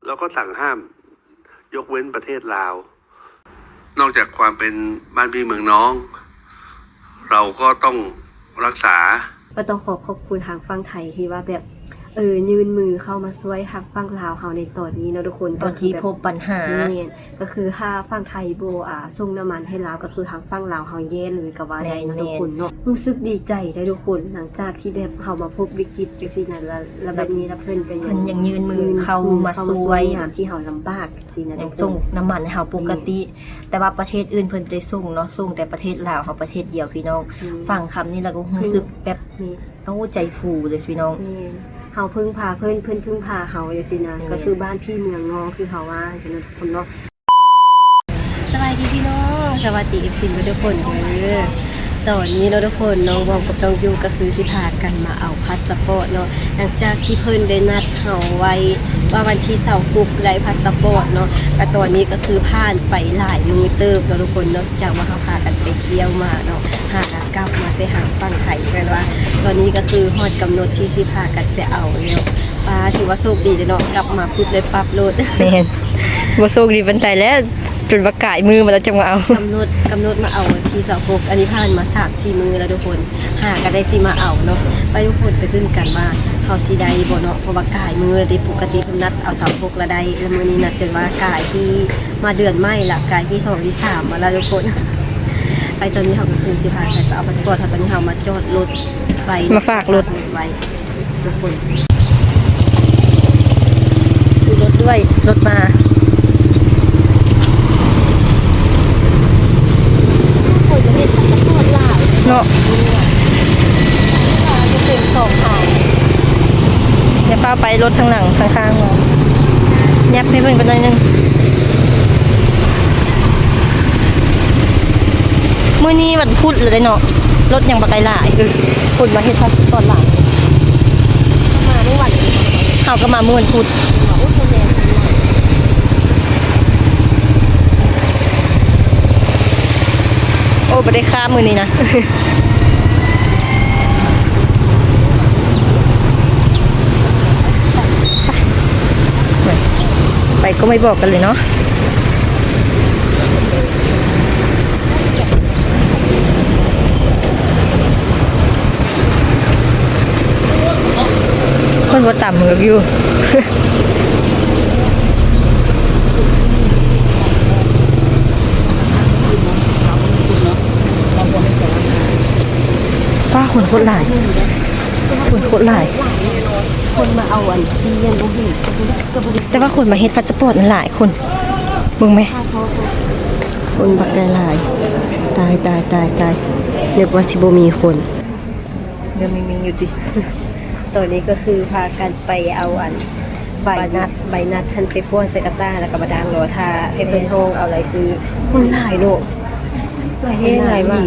ລາວກໍສັ່ງຫ້າມ ຍົກເວັ້ນປະເທດລາວ. ນອກຈາກຄວາມເປັນບ້ານພີ່ເມືອງນ້ອງ ເຮົາກໍຕ້ອງຮັກສາ. ກໍຕ້ອງຂໍຂອບຄຸນທາງຝັ່ງໄທທີ່ວ່າແບບ ເອີ ຍື່ນມືເຂົ້າມາຊ່ວຍທາງຝັ່ງລາວເຮົາໃນຕອນນີ້ເນາະທຸກຄົນ. ຕອນທີ່ພົບບັນຫາ ແມ່ນ ກໍຄືຖ້າຝັ່ງໄທບໍ່ ອ່າ ສົ່ງນ້ຳມັນໃຫ້ລາວ ກໍຄືທາງຝັ່ງລາວເຮົາແຍ່ເລີຍກໍວ່າໄດ້ເນາະ ແມ່ນ ທຸກຄົນເນາະ. ຮູ້ສຶກດີໃຈໄດ໋ທຸກຄົນ ຫຼັງຈາກທີ່ແບບເຮົາມາພົບວິກິດຈັ່ງຊີ້ນະ ລະ ລະບາດນີ້ລະເພິ່ນກໍຍັງ ເພິ່ນຍັງຍື່ນມືເຂົ້າມາຊ່ວຍ ຍາມທີ່ເຮົາລຳບາກຈັ່ງຊີ້ນະ ຍັງສົ່ງນ້ຳມັນໃຫ້ເຮົາປົກກະຕິ. ແມ່ນ ແຕ່ວ່າປະເທດອື່ນເພິ່ນບໍ່ໄດ້ສົ່ງເນາະ ສົ່ງແຕ່ປະເທດລາວເຮົາປະເທດດຽວ ພີ່ນ້ອງ. ແມ່ນ ຟັງຄຳນີ້ແລ້ວກໍຮູ້ສຶກແບບ ແມ່ນ ໂອ້ ໃຈຟູເລີຍ ພີ່ນ້ອງ. ແມ່ນ ເຮົາເພິ່ງພາເພິ່ນ ເພິ່ນເພິ່ງພາເຮົາຈັ່ງຊີ້ນະ. ແມ່ນ ກໍຄືບ້ານພີ່ເມືອງນ້ອງ ຄືເຮົາວ່າຈັ່ງຊີ້ນະ ທຸກຄົນເນາະ. ສະບາຍດີພີ່ນ້ອງ ສະຫວັດດີເອັຟຊີເບິດທຸກຄົນເດີ. ຕອນນີ້ເນາະທຸກຄົນ ນ້ອງບອມກັບນ້ອງຢູກໍຄືຊິພາກັນມາເອົາພາສປອດເນາະ ຫຼັງຈາກທີ່ເພິ່ນໄດ້ນັດເຮົາໄວ້ວ່າວັນທີຊາວຫົກໄດ້ພາສປອດເນາະ. ກະຕອນນີ້ກໍຄືຜ່ານໄປຫຼາຍມື້ເຕີບເນາະທຸກຄົນເນາະ ຈາກວ່າເຮົາພາກັນໄປທ່ຽວມາເນາະ ຫາກັນກັບມາແຕ່ທາງຝັ່ງໄທ ແມ່ນວ່າຕອນນີ້ກໍຄືຮອດກຳນົດທີ່ຊິພາກັນໄປເອົາແລ້ວ. ປ້າ ຖືວ່າໂຊກດີເດເນາະ ກັບມາປຸບໄດ້ປັບໂລດ. ແມ່ນ ບໍ່ໂຊກດີປານໃດແລ້ວ ຈົນວ່າກາຍມື້ມາແລ້ວຈັ່ງມາເອົາ. ກຳນົດ ກຳນົດມາເອົາວັນທີຊາວຫົກ ອັນນີ້ຜ່ານມາສາມສີ່ມື້ແລ້ວທຸກຄົນ ຫາກໍໄດ້ຊິມາເອົາເນາະ. ໄປທຸກຄົນໄປລຸ້ນກັນວ່າເຮົາຊິໄດ້ບໍ່ເນາະ ເພາະວ່າກາຍມື້ເດ ປົກກະຕິເພິ່ນນັດເອົາຊາວຫົກລະໄດ້ ລະມື້ນີ້ນັດຈົນວ່າກາຍທີ່ມາເດືອນໃໝ່ລະ ກາຍທີສອງທີສາມມາລະທຸກຄົນ. ໄປ ຕອນນີ້ເຮົາກໍຄືຊິພາກັນໄປເອົາພາສປອດເຮົາ ຕອນນີ້ເຮົາມາຈອດລົດໄວ້ ມາຝາກລົດໄວ້. ທຸກຄົນ ມີລົດດ້ວຍ ລົດມາ ເນາະ. ຢ່າຟ້າວໄປ ລົດທາງຫຼັງ ທາງຂ້າງ ຫຍັບໃຫ້ເພິ່ນກ່ອນໜ້ອຍໜຶ່ງ. ມື້ນີ້ວັນພຸດແລ້ວເດ້ເນາະ ລົດຍັງບໍ່ໄກຫຼາຍ. ເອີ ຄົນມາເຮັດພາສປອດຫຼາຍ ມາມື້ວັນ ເຮົາກໍມາມື້ວັນພຸດ. ໂອ້ ບໍ່ໄດ້ຄ້າມື້ນີ້ນະ. ໄປກໍໄມ່ບອກກັນເລີຍເນາະ. ຄົນບໍ່ຕ່ຳກໍຢູ່. ປ້າ ຄົນໂຄດຫຼາຍ ຄົນໂຄດຫຼາຍ. ຄົນມາເອົາອັນທີ່ຍັງບໍ່ເຫັນ ແຕ່ວ່າຄົນມາເຮັດພາສປອດນັ້ນຫຼາຍຄົນ ເບິ່ງແມະ ຄົນບັກໃຫຍ່ຫຼາຍ. ຕາຍ ຕາຍ ຕາຍ ຕາຍ ນຶກວ່າຊິບໍ່ມີຄົນ ຍັງມີຢູ່ຕິ. ຕອນນີ້ກໍຄືພາກັນໄປເອົາອັນ ໃບນັດ ໃບນັດຫັ້ນໄປປ້ອນໃສ່ກະຕ່າ ແລ້ວກໍມານັ່ງລໍຖ້າໃຫ້ເພິ່ນຮ້ອງເອົາລາຍຊື່. ຄົນຫຼາຍເນາະ ຫຼາຍແຮງຫຼາຍວ່າ.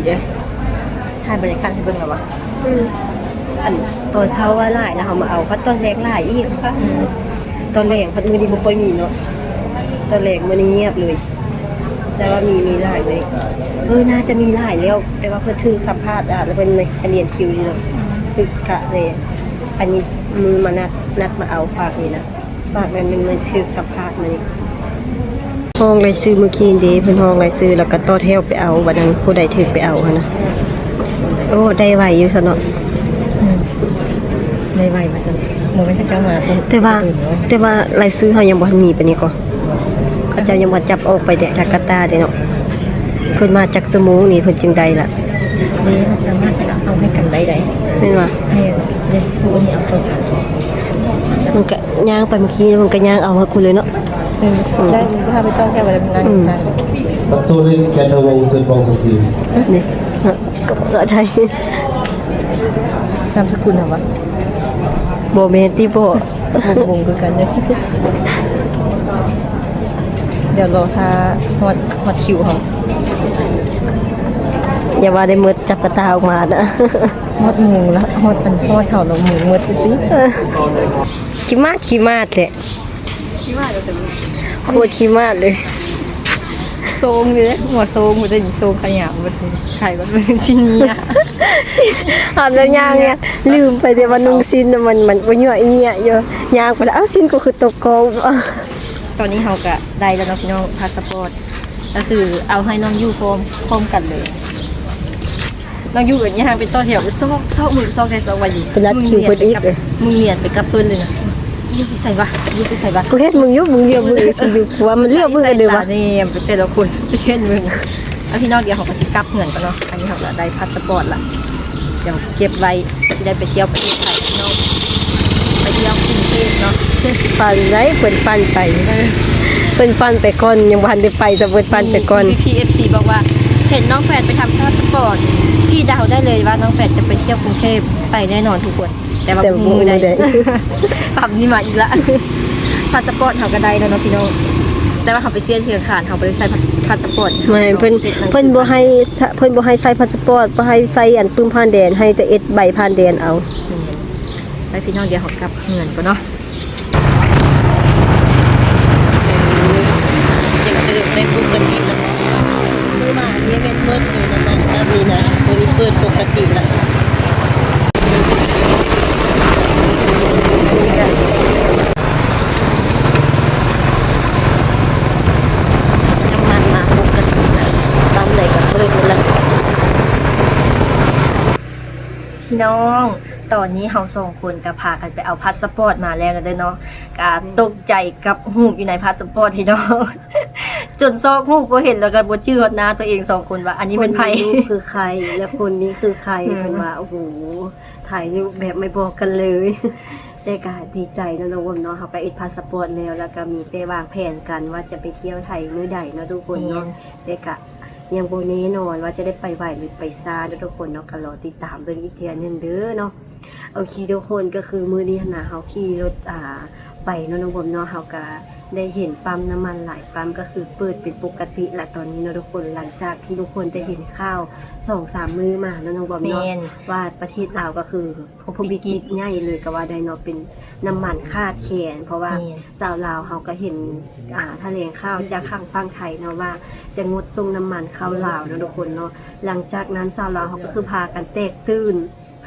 ຖ່າຍບັນຍາກາດໃຫ້ເບິ່ງແລ້ວວະ. ອືມ ອັນຕອນເຊົ້າວ່າຫຼາຍ ແລ້ວເຮົາມາເອົາ ພັດຕອນແລງຫຼາຍອີກ. ອືມ ຕອນແລງພັດມື້ນີ້ບໍ່ຄ່ອຍມີເນາະ ຕອນແລງມື້ນີ້ງຽບເລີຍ. ແຕ່ວ່າມີ ມີຫຼາຍເລີຍ ເອີ ໜ້າຈະມີຫຼາຍແລ້ວ ແຕ່ວ່າເພິ່ນຖືກສຳພາດ ອາ ແລ້ວເພິ່ນໄປລຽນຄິວຢູ່ເນາະ. ອືມ ຄືກະເລີຍ ອັນນີ້ມື້ມານັດ ນັດມາເອົາຝາກນີ້ນະ. ບາດນັ້ນແມ່ນ ແມ່ນຖືກສຳພາດມື້ນີ້. ຮ້ອງລາຍຊື່ມື້ກີ້ເດ້ ເພິ່ນຮ້ອງລາຍຊື່ ແລ້ວກໍຕໍ່ແຖວໄປເອົາ ບາດນັ້ນຜູ້ໃດຖືກໄປເອົາຫັ້ນນະ. ໂອ້ ໄດ້ໄວຢູ່ຊັ້ນເນາະ. ອືມ ໄດ້ໄວວ່າຊັ້ນ ບໍ່ແມ່ນເຂົາເຈົ້າມາ ແຕ່ວ່າ ແຕ່ວ່າລາຍຊື່ເຮົາຍັງບໍ່ທັນມີປານນີ້ກໍ ເຂົາເຈົ້າຍັງບໍ່ຈັບອອກໄປແດະ ຈາກກາຕາເດ້ເນາະ. ເພິ່ນມາຈັກຊົ່ວໂມງນີ້ເພິ່ນຈຶ່ງໄດ້ລະ. ເດ້ ມັນສາມາດເອົາໃຫ້ກັນໄດ້ໃດ໋ ແມ່ນບໍ່? ແມ່ນເດ້ ຜູ້ນີ້ເອົາເຂົ້າກັນ ມັນກະ ຍ່າງໄປເມື່ອກີ້ ມັນກໍຍ່າງເອົາໃຫ້ກູເລີຍເນາະ. ເອີ ອືມ ໄດ້ ຖ້າໄປຕ້ອງແຄ່ວ່ານັ້ນ ອືມ ນັ້ນ. ປະຕູເຫຼັກແກນທະວົງເຊິ່ງປອງສັກສີ ນີ້ ກໍພາໄທ ນາມສະກຸນຫຍັງວະ? ບໍ່ແມ່ນຕິບໍ? ງົງໆຄືກັນເດ້. ດຽວລໍຖ້າຮອດ ຮອດຄິວເຮົາ. ຢ່າວ່າໄດ້ໝົດ ຈັບກະຕ່າອອກມານະ. ຮອດໂມງລະ ຮອດ ອັນຮອດເຮົາລະໂມງໝົດຕິ. ຂີ້ມາດ ຂີ້ມາດແທ້ ໂຄດຂີ້ມາດເລີຍ. ໂຊງເດ້ ຫົວໂຊງ ບໍ່ໄດ້ໂຊງຂະຫຍາວ ບໍ່ໄດ້ໄຂ ບໍ່ໄດ້ຊິນເຍ. ອາບນ້ຳຍ່າງເລີຍ ລືມໄປເດ້ວ່ານຸ່ງສິ້ນນະ ມັນ ມັນບໍ່ເຍາະອີ່ເຍະຢູ່. ຍ່າງໄປແລ້ວ ອ້າວ ສິ້ນກູຄືຕົກກ້ອງ. ຕອນນີ້ເຮົາກະໄດ້ແລ້ວເນາະພີ່ນ້ອງ ພາສະປອດ ກະຄືເອົາໃຫ້ນ້ອງຢູ່ພ້ອມ ພ້ອມກັນເລີຍ. ນ້ອງຢູ່ກະຍ່າງໄປຕໍ່ແຖວ ຊອກ ຊອກ ມື້ຊອກແທ້ຊອກວ່າຢູ່ ເພິ່ນນັດຄິວເພິ່ນອີກເດ້ ມຶງນຽນໄປກັບເພິ່ນເລີຍນະ. ຢູ່ໄປໃສວະ ຢູ່ໄປໃສວະ ກູເຫັນມຶງຢູ່ ມຶງຫຼຽວເບິ່ງອີກຊິຢູ່ ເພາະວ່າມັນຫຼຽວເບິ່ງກັນເດີວ່າ ແນມໄປແຕ່ລະຄົນ ເຫັນເບິ່ງ. ອ່ະ ພີ່ນ້ອງ ດຽວເຮົາກະຊິກັບເຮືອນກ່ອນເນາະ. ອັນນີ້ເຮົາກະໄດ້ພາສະປອດລະ ດຽວເກັບໄວ້ ຊິໄດ້ໄປທ່ຽວປະເທດໄທເນາະ ໄປທ່ຽວກຸງເທບເນາະ. ປັ່ນໄດ້ ເພິ່ນປັ່ນໄປ ເອີ ເພິ່ນປັ່ນໄປກ່ອນ ຍັງບໍ່ທັນໄດ້ໄປຊະ ເພິ່ນປັ່ນໄປກ່ອນ. ມີ ພີ່ໆ ເອັຟຊີ ບອກວ່າ ເຫັນນ້ອງແຟນໄປທຳພາສະປອດ ພີ່ເດົາໄດ້ເລີຍວ່ານ້ອງແຟນຈະໄປທ່ຽວກຸງເທບ ໄປແນ່ນອນທຸກຄົນ ແຕ່ວ່າບໍ່ຮູ້ມື້ໃດ. ປຳນີ້ມາອີກລະ ພາສະປອດເຮົາກະໄດ້ແລ້ວເນາະພີ່ນ້ອງ ແຕ່ວ່າເຮົາໄປເສຍທະນາຄານ ເຮົາບໍ່ໄດ້ໃຊ້ພາສະປອດ. ແມ່ນ ເພິ່ນ ເພິ່ນບໍ່ໃຫ້ ເພິ່ນບໍ່ໃຫ້ໃຊ້ພາສະປອດ ບໍ່ໃຫ້ໃຊ້ອັນປຶ້ມຜ່ານແດນ ໃຫ້ແຕ່ເຮັດໃບຜ່ານແດນເອົາ. ໄປພີ່ນ້ອງ ດຽວເຮົາກັບເຮືອນກ່ອນເນາະ. ເອີ ຍັງເຕີມໄດ້ປົກກະຕິລະ ຄືວ່ານີ້ແມ່ນເປີດເລີຍນະ ແບບນີ້ນະ ໂຕນີ້ເປີດປົກກະຕິລະ. ນ້ຳມັນມາປົກກະຕິລະ ປ້ຳໃດກະເປີດໝົດລະ. ພີ່ນ້ອງ ຕອນນີ້ເຮົາສອງຄົນກະພາກັນໄປເອົາພາສະປອດມາແລ້ວນະເດີເນາະ ກະຕົກໃຈກັບຮູບຢູ່ໃນພາສະປອດພີ່ນ້ອງ ຈົນຊອກຮູບບໍ່ເຫັນ ແລ້ວກະບໍ່ຈື່ຮອດໜ້າໂຕເອງສອງຄົນວ່າ ອັນນີ້ແມ່ນໃຜ ຄົນໃນຮູບຄືໃຄ ແລະ ຄົນນີ້ຄືໃຄ. ເພິ່ນວ່າ ໂອ້ໂຫ ຖ່າຍຮູບແບບໄມ່ບອກກັນເລີຍ ແຕ່ກະດີໃຈເນາະນ້ອງບົມເນາະ ເຮົາກະເຮັດພາສະປອດແລ້ວ ແລ້ວກະມີແຕ່ວາງແຜນກັນວ່າຈະໄປທ່ຽວໄທມື້ໃດເນາະທຸກຄົນເນາະ. ແຕ່ກະຍັງບໍ່ແນ່ນອນວ່າຈະໄດ້ໄປໄວຫຼືໄປຊ້າເນາະທຸກຄົນເນາະ ກະລໍຕິດຕາມເບິ່ງອີກເທື່ອໜຶ່ງເດີເນາະ. ໂອເຄທຸກຄົນ ກະຄືມື້ນີ້ຫັ້ນນະ ເຮົາຂີ່ລົດ ອ່າ ໄປເນາະນ້ອງບົມເນາະ ເຮົາກະໄດ້ເຫັນປ້ຳນ້ຳມັນຫຼາຍປ້ຳ ກະຄືເປີດເປັນປົກກະຕິລະຕອນນີ້ເນາະທຸກຄົນ. ຫຼັງຈາກທີ່ທຸກຄົນໄດ້ເຫັນຂ່າວສອງສາມມື້ມາເນາະນ້ອງບົມເນາະ ວ່າປະເທດລາວກະຄື ພົບວິກິດໃຫຍ່ເລີຍກະວ່າໄດ້ເນາະ ເປັນນ້ຳມັນຂາດແຄນ ເພາະວ່າຊາວລາວເຮົາກະເຫັນ ອ່າ ຖະແຫຼງຂ່າວຈາກທາງຝັ່ງໄທເນາະ ວ່າຈະງົດສົ່ງນ້ຳມັນເຂົ້າລາວເນາະທຸກຄົນເນາະ. ຫຼັງຈາກນັ້ນຊາວລາວເຮົາກະຄືພາກັນແຕກຕື່ນ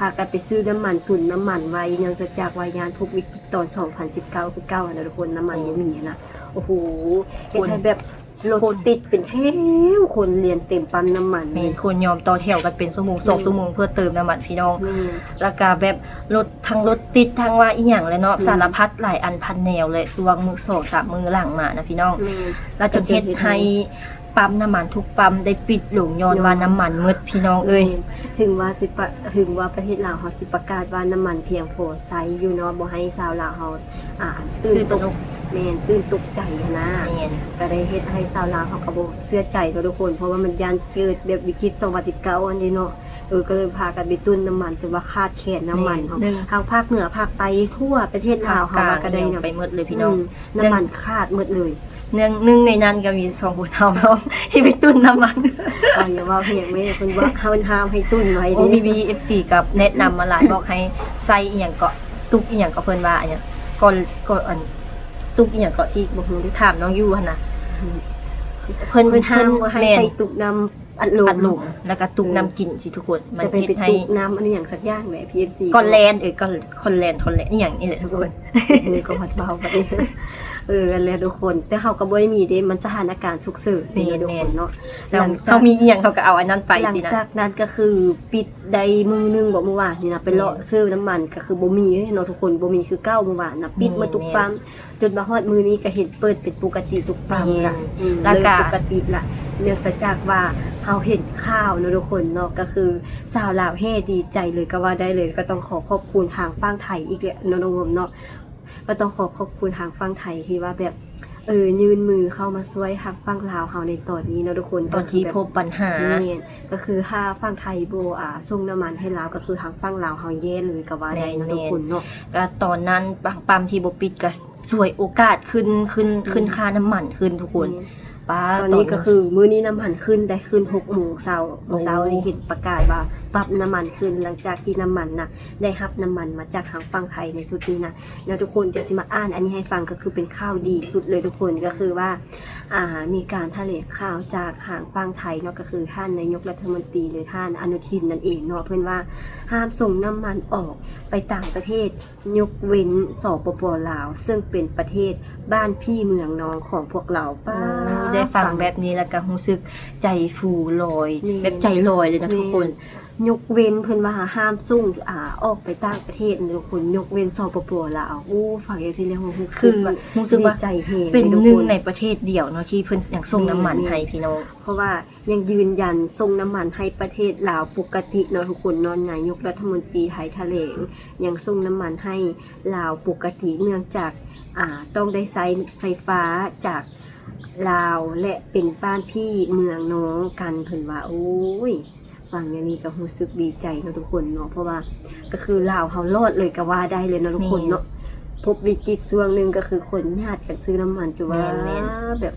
ພາກັນໄປຊື້ນ້ຳມັນ ຕຸນນ້ຳມັນໄວ້ ເນື່ອງຈາກວ່າຢ້ານພົບວິກິດຕອນສອງພັນສິບເກົ້າຄືເກົ່າຫັ້ນນະທຸກຄົນ ນ້ຳມັນບໍ່ມີຫັ້ນນະ. ໂອ້ໂຫ ເຮັດໃຫ້ແບບ ລົດຕິດເປັນແຖວ ຄົນລຽນເຕັມປ້ຳນ້ຳມັນ ແມ່ນ ຄົນຍອມຕໍ່ແຖວກັນເປັນຊົ່ວໂມງສອງຊົ່ວໂມງເພື່ອເຕີມນ້ຳມັນພີ່ນ້ອງ. ແລ້ວກະແບບລົດ ທັງລົດຕິດ ທັງວ່າອີ່ຫຍັງແຫຼະເນາະ ສາລະພັດຫຼາຍອັນພັນແນວແຫຼະ ຊ່ວງມື້ສອງສາມມື້ຫຼັງມານະພີ່ນ້ອງ. ແລ້ວຈົນເຮັດໃຫ້ປ້ຳນ້ຳມັນທຸກປ້ຳໄດ້ປິດລົງ ຍ້ອນວ່ານ້ຳມັນໝົດພີ່ນ້ອງເອີຍ. ເຖິງວ່າຊິປະ ເຖິງວ່າປະເທດລາວເຮົາຊິປະກາດວ່ານ້ຳມັນພຽງພໍໃຊ້ຢູ່ເນາະ ບໍ່ໃຫ້ຊາວລາວເຮົາ ອ່າ ຕື່ນຕົກ ແມ່ນ ຕື່ນຕົກໃຈຫັ້ນນະ ກະໄດ້ເຮັດໃຫ້ຊາວລາວເຮົາກະບໍ່ເຊື່ອໃຈເນາະທຸກຄົນ ເພາະວ່າມັນຢ້ານເກີດແບບວິກິດສອງພັນສິບເກົ້າຫັ້ນເດເນາະ. ເອີ ກະເລີຍພາກັນໄປຕຸນນ້ຳມັນ ຈົນວ່າຂາດແຄນນ້ຳມັນເນາະ ທາງພາກເໜືອພາກໃຕ້ທົ່ວປະເທດລາວເຮົາວ່າກະໄດ້ນະ ໄປໝົດເລີຍພີ່ນ້ອງ ນ້ຳມັນຂາດໝົດເລີຍ. ໜຶ່ງ ໜຶ່ງໃນນັ້ນກະມີສອງຄົນເຮົາເນາະ ທີ່ໄປຕຸນນ້ຳມັນ. ເອົາ ຢ່າເວົ້າແຮງເວີຍ ເພິ່ນວ່າຫ້າມໃຫ້ຕຸນໄວ້ເດ. ໂອ້ ມີ ເອັຟຊີ ກະແນະນຳມາຫຼາຍ ບອກໃຫ້ໃສ່ອີ່ຫຍັງເກາະ ຕຸກອີ່ຫຍັງເກາະ ເພິ່ນວ່າອັນຫຍັງ ກ່ອນ ກ່ອນ ອັນ ຕຸກອີ່ຫຍັງເກາະທີ່ບໍ່ຮູ້ ໄດ້ຖາມນ້ອງຢູ່ຫັ້ນນະ ເພິ່ນ ເພິ່ນຫ້າມບໍ່ໃຫ້ໃສ່ຕຸກນ້ຳອັດລົມ ອັດລົມ ແລ້ວກະຕຸກນ້ຳກິນຊີ້ທຸກຄົນ ມັນເຮັດໃຫ້ ຕຸກນ້ຳອັນຫຍັງສັກຢ່າງແຫຼະ ເອັຟຊີ ກ່ອນແລ່ນ ເອີ ກ່ອນ ກ່ອນແລ່ນ ກ່ອນແລ່ນ ອີ່ຫຍັງນີ້ແຫຼະທຸກຄົນ. ເອີ ກໍຮອດເວົ້າໄປ ເອີ ຫັ້ນແຫຼະທຸກຄົນ ແຕ່ເຮົາກະບໍ່ໄດ້ມີເດ້ ມັນສະຖານະການສຸກເສີນເນາະທຸກຄົນເນາະ. ເຮົາມີອີ່ຫຍັງເຮົາກະເອົາອັນນັ້ນໄປ. ຫຼັງຈາກນັ້ນກະຄືປິດໄດ້ມື້ໜຶ່ງບໍ ມື້ວານນີ້ນະ ໄປເລາະຊື້ນ້ຳມັນກະຄືບໍ່ມີເລີຍເນາະທຸກຄົນ ບໍ່ມີຄືເກົ່າ ມື້ວານນະ ປິດໝົດທຸກປ້ຳ ຈົນມາຮອດມື້ນີ້ກະເຫັນເປີດເປັນປົກກະຕິທຸກປ້ຳລະ ເລີ່ມປົກກະຕິລະ ເນື່ອງຈາກວ່າເຮົາເຫັນຂ່າວເນາະທຸກຄົນເນາະ ກະຄືຊາວລາວແຫ່ດີໃຈເລີຍກະວ່າໄດ້ເລີຍ. ກະຕ້ອງຂໍຂອບຄຸນທາງຝັ່ງໄທອີກແຫຼະເນາະນ້ອງໂຮມເນາະ ກະຕ້ອງຂໍຂອບຄຸນທາງຝັ່ງໄທທີ່ວ່າແບບ ເອີ ຍື່ນມືເຂົ້າມາຊ່ວຍທາງຝັ່ງລາວເຮົາໃນຕອນນີ້ເນາະທຸກຄົນ ຕອນທີ່ພົບບັນຫາ ແມ່ນ ກະຄືຖ້າຝັ່ງໄທບໍ່ ອ່າ ສົ່ງນ້ຳມັນໃຫ້ລາວ ກະຄືທາງຝັ່ງລາວເຮົາແຍ່ເລີຍກະວ່າໄດ້ເນາະທຸກຄົນເນາະ. ກະຕອນນັ້ນບາງປ້ຳທີ່ບໍ່ປິດກະ ສວຍໂອກາດຂຶ້ນ ຂຶ້ນ ຂຶ້ນຄ່ານ້ຳມັນຂຶ້ນທຸກຄົນ. ປ້າ ຕອນນີ້ກໍຄືມື້ນີ້ນ້ຳມັນຂຶ້ນໄດ້ ຂຶ້ນຫົກໂມງເຊົ້າ ໂອ້ ມື້ເຊົ້ານີ້ເຫັນປະກາດວ່າປັບນ້ຳມັນຂຶ້ນ ຫຼັງຈາກທີ່ນ້ຳມັນນະ ໄດ້ຮັບນ້ຳມັນມາຈາກທາງຝັ່ງໄທໃນຊຸດນີ້ນະເນາະທຸກຄົນ. ດຽວຊິມາອ່ານອັນນີ້ໃຫ້ຟັງ ກໍຄືເປັນຂ່າວດີສຸດເລີຍທຸກຄົນ ກໍຄືວ່າ ອ່າ ມີການຖະແຫຼງຂ່າວຈາກທາງຝັ່ງໄທເນາະ ກໍຄືທ່ານນາຍົກລັດຖະມົນຕີ ຫຼື ທ່ານອະນຸທິນນັ້ນເອງເນາະ ເພິ່ນວ່າຫ້າມສົ່ງນ້ຳມັນອອກໄປຕ່າງປະເທດ ຍົກເວັ້ນ ສປປ ລາວ ເຊິ່ງເປັນປະເທດບ້ານພີ່ເມືອງນ້ອງຂອງພວກລາວ. ປ້າ ໂອ້ຍ ໄດ້ຟັງແບບນີ້ແລ້ວກໍຮູ້ສຶກໃຈຟູລອຍ ແມ່ນ ແບບໃຈລອຍເລີຍນະທຸກຄົນ. ແມ່ນ ຍົກເວັ້ນ ເພິ່ນວ່າຫ້າມສົ່ງ ອ່າ ອອກໄປຕ່າງປະເທດນະທຸກຄົນ ຍົກເວັ້ນ ສປປ ລາວ. ໂອ້ ຟັງຈັ່ງຊີ້ແລ້ວຮູ້ສຶກວ່າ ຮູ້ສຶກວ່າດີໃຈແຮງເປັນໜຶ່ງໃນປະເທດດຽວເນາະ ທີ່ເພິ່ນຍັງສົ່ງນ້ຳມັນໃຫ້ພີ່ນ້ອງ ເພາະວ່າ ຍັງຢືນຢັນສົ່ງນ້ຳມັນໃຫ້ປະເທດລາວປົກກະຕິເນາະທຸກຄົນເນາະ. ນາຍົກລັດຖະມົນຕີໄທຖະແຫຼງ ຍັງສົ່ງນ້ຳມັນໃຫ້ລາວປົກກະຕິ ເນື່ອງຈາກ ອ່າ ຕ້ອງໄດ້ໃຊ້ໄຟຟ້າຈາກລາວ ແລະ ເປັນບ້ານພີ່ເມືອງນ້ອງກັນ ເພິ່ນວ່າ. ໂອ້ຍ ຟັງແນວນີ້ກໍຮູ້ສຶກດີໃຈເນາະທຸກຄົນເນາະ ເພາະວ່າກໍຄືລາວເຮົາລອດເລີຍກໍວ່າໄດ້ເລີຍເນາະທຸກຄົນເນາະ. ແມ່ນ ພົບວິກິດຊ່ວງໜຶ່ງ ກໍຄືຄົນຍາດກັນຊື້ນ້ຳມັນ ຄືວ່າ ແມ່ນໆ ແບບ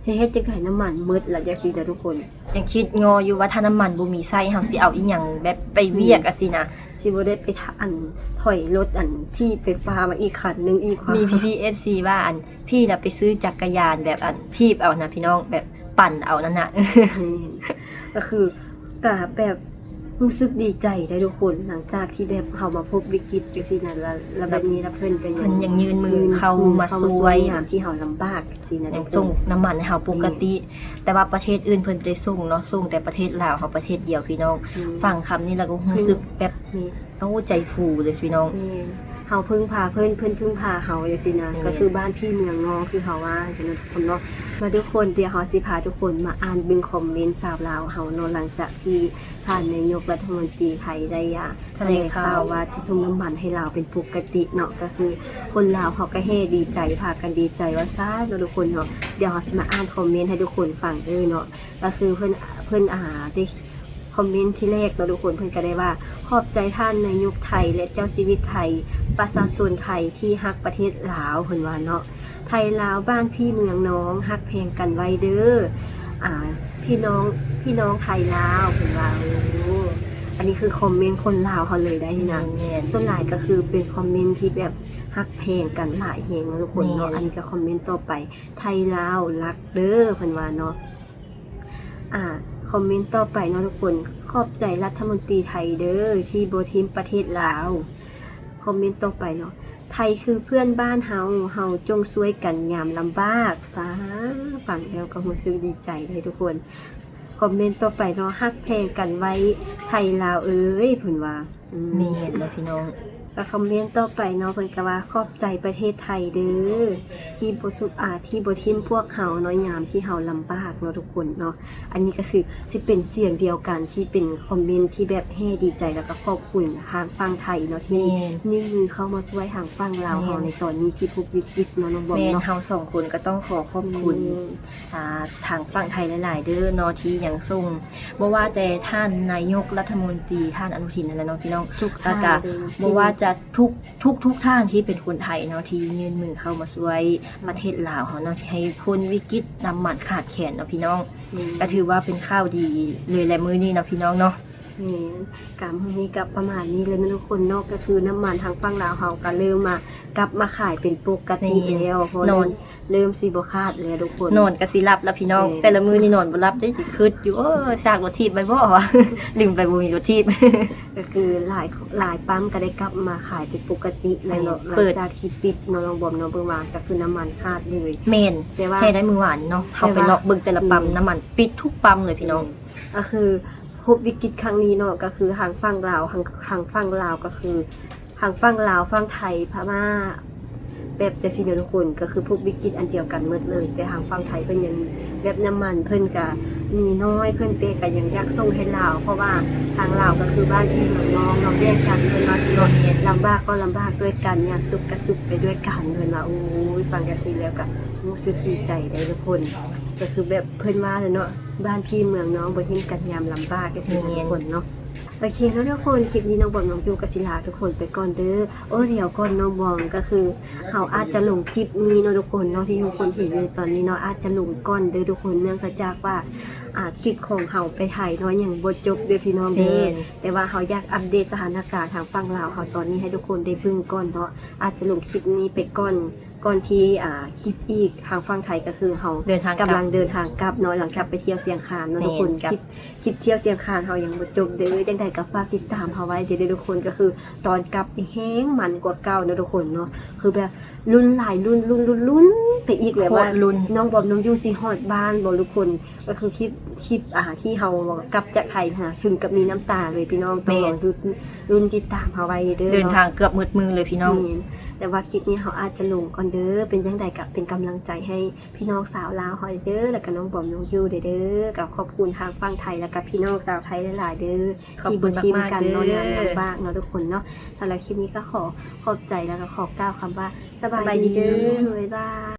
ເຮັດ ເຮັດຈັ່ງໃດນ້ຳມັນໝົດລະ ຈັ່ງຊີ້ນະທຸກຄົນ. ຍັງຄິດງໍຢູ່ວ່າຖ້ານ້ຳມັນບໍ່ມີໃຊ້ ເຮົາຊິເອົາອີ່ຫຍັງແບບໄປວຽກ ອືມ ຈັ່ງຊີ້ນະ ຊິບໍ່ໄດ້ໄປ ອັນ ຖອຍລົດ ອັນ ຖີບໄຟຟ້າມາອີກຄັນໜຶ່ງອີກ. ມີພີ່ໆ ເອັຟຊີ ວ່າ ອັນ ພີ່ນະໄປຊື້ຈັກກະຍານແບບ ອັນ ຖີບເອົານະພີ່ນ້ອງ ແບບປັ່ນເອົານັ້ນນະ. ແມ່ນ ກໍຄື ກະແບບຮູ້ສຶກດີໃຈໄດ໋ທຸກຄົນ ຫຼັງຈາກທີ່ແບບເຮົາມາພົບວິກິດຈັ່ງຊີ້ນະ ລະ ລະແບບນີ້ລະເພິ່ນກໍຍັງ ເພິ່ນຍັງຍື່ນມືເຂົ້າມາຊ່ວຍ ເຂົ້າມາຊ່ວຍຍາມທີ່ເຮົາລຳບາກຈັ່ງຊີ້ນະ ຍັງສົ່ງນ້ຳມັນໃຫ້ເຮົາປົກກະຕິ. ແມ່ນ ແຕ່ວ່າປະເທດອື່ນເພິ່ນບໍ່ໄດ້ສົ່ງເນາະ ສົ່ງແຕ່ປະເທດລາວເຮົາປະເທດດຽວພີ່ນ້ອງ. ແມ່ນ ຟັງຄຳນີ້ແລ້ວກໍຮູ້ສຶກແບບ ແມ່ນ ໂອ້ ໃຈຟູເລີຍພີ່ນ້ອງ. ແມ່ນ ເຮົາເພິ່ງພາເພິ່ນ ເພິ່ນເພິ່ງພາເຮົາຈັ່ງຊີ້ນະ. ແມ່ນ ກໍຄືບ້ານພີ່ເມືອງນ້ອງ ຄືເຮົາວ່າຈັ່ງຊີ້ນະທຸກຄົນເນາະ. ມາທຸກຄົນ ດຽວເຮົາຊິພາທຸກຄົນມາອ່ານເບິ່ງຄອມເມັນຊາວລາວເຮົາເນາະ ຫຼັງຈາກທີ່ທ່ານນາຍົກລັດຖະມົນຕີໄທໄດ້ ອ່າ ຖະແຫຼງຂ່າວວ່າຈະສົ່ງນ້ຳມັນໃຫ້ລາວເປັນປົກກະຕິເນາະ. ກໍຄືຄົນລາວເຮົາກໍແຫ່ດີໃຈ ພາກັນດີໃຈວ່າຊັ້ນເນາະທຸກຄົນເນາະ. ດຽວເຮົາຊິມາອ່ານຄອມເມັນໃຫ້ທຸກຄົນຟັງເດີເນາະ. ກໍຄືເພິ່ນ ເພິ່ນ ອ່າ ໄດ້ ຄອມເມັນທີແລກເນາະທຸກຄົນ ເພິ່ນກໍໄດ້ວ່າ ຂອບໃຈທ່ານນາຍົກໄທ ແລະ ເຈົ້າຊີວິດໄທ ປະຊາຊົນໄທທີ່ຮັກປະເທດລາວ ເພິ່ນວ່າເນາະ. ໄທລາວບ້ານພີ່ເມືອງນ້ອງ ຮັກແພງກັນໄວ້ເດີ ອ່າ ພີ່ນ້ອງ ພີ່ນ້ອງໄທລາວ ເພິ່ນວ່າ. ໂອ້ ອັນນີ້ຄືຄອມເມັນຄົນລາວເຮົາເລີຍໄດ໋ນະ. ແມ່ນໆ ສ່ວນຫຼາຍກໍຄືເປັນຄອມເມັນທີ່ແບບຮັກແພງກັນຫຼາຍແຮງເນາະທຸກຄົນເນາະ. ແມ່ນ ອັນນີ້ກໍຄອມເມັນຕໍ່ໄປ ໄທລາວຮັກເດີ ເພິ່ນວ່າເນາະ. ອ່າ ຄອມເມັນຕໍ່ໄປເນາະທຸກຄົນ ຂອບໃຈລັດຖະມົນຕີໄທເດີ ທີ່ບໍ່ຖິ້ມປະເທດລາວ. ຄອມເມັນຕໍ່ໄປເນາະ ໄທຄືເພື່ອນບ້ານເຮົາ ເຮົາຈົ່ງຊ່ວຍກັນຍາມລຳບາກ. ປ້າ ຟັງແລ້ວກໍຮູ້ສຶກດີໃຈເດ້ທຸກຄົນ. ຄອມເມັນຕໍ່ໄປເນາະ ຮັກແພງກັນໄວ້ໄທລາວເອີຍ ເພິ່ນວ່າ. ອືມ ແມ່ນແລ້ວພີ່ນ້ອງ. ແລ້ວຄອມເມັນຕໍ່ໄປເນາະ ເພິ່ນກໍວ່າ ຂອບໃຈປະເທດໄທເດີ ທີ່ບໍ່ສຸ ອ່າ ທີ່ບໍ່ຖິ້ມພວກເຮົາເນາະ ຍາມທີ່ເຮົາລຳບາກເນາະທຸກຄົນເນາະ. ອັນນີ້ກໍຄືຊິເປັນສຽງດຽວກັນ ທີ່ເປັນຄອມເມັນທີ່ແບບແຫ່ດີໃຈ ແລ້ວກໍຂອບຄຸນທາງຝັ່ງໄທເນາະ ທີ່ ແມ່ນ ຍື່ນມືເຂົ້າມາຊ່ວຍທາງຝັ່ງລາວເຮົາ ແມ່ນ ໃນຕອນນີ້ທີ່ພົບວິກິດເນາະ ນ້ອງບອມເນາະ. ແມ່ນ ເຮົາສອງຄົນກໍຕ້ອງຂໍຂອບຄຸນ ອືມ ອ່າ ທາງຝັ່ງໄທຫຼາຍໆເດີເນາະ ທີ່ຍັງສົ່ງ ບໍ່ວ່າແຕ່ທ່ານນາຍົກລັດຖະມົນຕີ ທ່ານອະນຸທິນຫັ້ນແຫຼະເນາະພີ່ນ້ອງ ແລ້ວກະບໍ່ວ່າຈະທຸກ ທຸກໆທ່ານທີ່ເປັນຄົນໄທເນາະ ທີ່ຍື່ນມືເຂົ້າມາຊ່ວຍປະເທດລາວເຮົາເນາະ ທີ່ໃຫ້ພົ້ນວິກິດນ້ຳມັນຂາດແຄນເນາະພີ່ນ້ອງ. ອືມ ກະຖືວ່າເປັນຂ່າວດີເລີຍແຫຼະມື້ນີ້ເນາະພີ່ນ້ອງເນາະ. ແມ່ນ ກະມື້ນີ້ກະປະມານນີ້ແຫຼະເນາະທຸກຄົນເນາະ. ກະຄືນ້ຳມັນທາງຝັ່ງລາວເຮົາກະເລີ່ມມາ ກັບມາຂາຍເປັນປົກກະຕິແລ້ວ ເພາະວ່າ ເລີ່ມຊິບໍ່ຂາດແລ້ວທຸກຄົນ. ນອນກະຊິຫຼັບລະພີ່ນ້ອງ. ແມ່ນ ແຕ່ລະມື້ນີ້ນອນບໍ່ຫຼັບເດ້ ຊິຄຶດຢູ່ ໂອ້ ຊາກລົດຖີບໄວ້ບໍ່ ວ່າ ລືມໄປບໍ່ມີລົດຖີບ. ກໍຄືຫຼາຍ ຫຼາຍປ້ຳກໍໄດ້ກັບມາຂາຍເປັນປົກກະຕິແລ້ວເນາະ ແມ່ນ ຫຼັງຈາກທີ່ປິດເນາະ ນ້ອງບອມເນາະ ເບິ່ງວ່າກໍຄືນ້ຳມັນຂາດເລີຍ. ແມ່ນ ແຕ່ວ່າ ແທ້ໄດ້ມື້ວານນີ້ເນາະ ເຮົາໄປເລາະເບິ່ງແຕ່ລະປ້ຳ ນ້ຳມັນປິດທຸກປ້ຳເລີຍພີ່ນ້ອງ. ແມ່ນ ກໍຄື ພົບວິກິດຄັ້ງນີ້ເນາະ ກໍຄືທາງຝັ່ງລາວ ທາງ ທາງຝັ່ງລາວກໍຄື ທາງຝັ່ງລາວ ຝັ່ງໄທ ພະມ້າ ແບບຈັ່ງຊີ້ເນາະທຸກຄົນ ກໍຄືພົບວິກິດອັນດຽວກັນໝົດເລີຍ ແຕ່ທາງຝັ່ງໄທເພິ່ນຍັງແບບນ້ຳມັນເພິ່ນກະມີນ້ອຍ ເພິ່ນແຕ່ກະຍັງຢາກສົ່ງໃຫ້ລາວ ເພາະວ່າທາງລາວກໍຄືບ້ານພີ່ເມືອງນ້ອງເນາະ ແບ່ງກັນເພິ່ນວ່າຊິເນາະ ລຳບາກກໍລຳບາກດ້ວຍກັນ ຍາກສຸກກະສຸກໄປດ້ວຍກັນ ເພິ່ນວ່າ. ໂອ້ຍ ຟັງຈັ່ງຊີ້ແລ້ວກະຮູ້ສຶກດີໃຈໄດ໋ທຸກຄົນ ກໍຄືແບບເພິ່ນວ່າແຫຼະເນາະ ບ້ານພີ່ເມືອງນ້ອງ ບໍ່ຖິ້ມກັນຍາມລຳບາກ ຈັ່ງຊີ້ເນາະທຸກຄົນເນາະ. ໂອເຄເນາະທຸກຄົນ ຄລິບນີ້ນ້ອງບອມນ້ອງຢູກໍຊິລາທຸກຄົນໄປກ່ອນເດີ. ໂອ້ ດຽວກ່ອນ ນ້ອງບອມ ກໍຄືເຮົາອາດຈະລົງຄລິບນີ້ເນາະທຸກຄົນເນາະ ທີ່ທຸກຄົນເຫັນຢູ່ຕອນນີ້ເນາະ ອາດຈະລົງກ່ອນເດີທຸກຄົນ ເນື່ອງຈາກວ່າ ອ່າ ຄລິບຂອງເຮົາໄປໄທເນາະ ຍັງບໍ່ຈົບເດີພີ່ນ້ອງເດີ. ແມ່ນ ແຕ່ວ່າເຮົາຢາກອັບເດດສະຖານະການທາງຝັ່ງລາວເຮົາຕອນນີ້ໃຫ້ທຸກຄົນໄດ້ເບິ່ງກ່ອນເນາະ ອາດຈະລົງຄລິບນີ້ໄປກ່ອນ ກ່ອນທີ່ ອ່າ ຄລິບອີກທາງຝັ່ງໄທ ກໍຄືເຮົາ ເດີນທາງກັບ ກຳລັງເດີນທາງກັບເນາະ ຫຼັງຈາກໄປທ່ຽວຊຽງຄານເນາະ ແມ່ນ ທຸກຄົນ. ຄລິບ ຄລິບທ່ຽວຊຽງຄານເຮົາຍັງບໍ່ຈົບເດີ ຈັ່ງໃດກໍຝາກຕິດຕາມເຮົາໄວ້ເດີທຸກຄົນ. ກໍຄືຕອນກັບນີ້ແຮງມັນກວ່າເກົ່າເນາະທຸກຄົນເນາະ ຄືແບບລຸ້ນຫຼາຍລຸ້ນ ລຸ້ນ ລຸ້ນ ລຸ້ນໄປອີກ ແບບວ່າ ໂຄດລຸ້ນ ນ້ອງບອມນ້ອງຢູຊິຮອດບ້ານບໍ່ທຸກຄົນ. ກໍຄືຄລິບ ຄລິບ ອ່າ ທີ່ເຮົາກັບຈາກໄທຫັ້ນນະ ເຖິງກັບມີນ້ຳຕາເລີຍພີ່ນ້ອງ. ຕ້ອງ ແມ່ນ ລຸ້ນ ລຸ້ນຕິດຕາມເຮົາໄວ້ເດີ ເດີນທາງເກືອບໝົດມື້ເລີຍພີ່ນ້ອງ. ແມ່ນ ແຕ່ວ່າຄລິບນີ້ເຮົາອາດຈະລົງກ່ອນເດີ. ເປັນຈັ່ງໃດກໍເປັນກຳລັງໃຈໃຫ້ພີ່ນ້ອງຊາວລາວເຮົາເດີ ແລ້ວກໍນ້ອງບອມນ້ອງຢູເດີ. ກໍຂອບຄຸນທາງຝັ່ງໄທ ແລ້ວກໍພີ່ນ້ອງຊາວໄທຫຼາຍໆເດີ ທີ່ບໍ່ຖິ້ມກັນເນາະ ຍາມລຳບາກເນາະທຸກຄົນເນາະ. ສຳລັບຄລິບນີ້ກໍຂໍຂອບໃຈ ແລ້ວກໍຂໍກ່າວຄຳວ່າສະບາຍດີເດີ ສະບາຍດີ ບາຍບາຍ.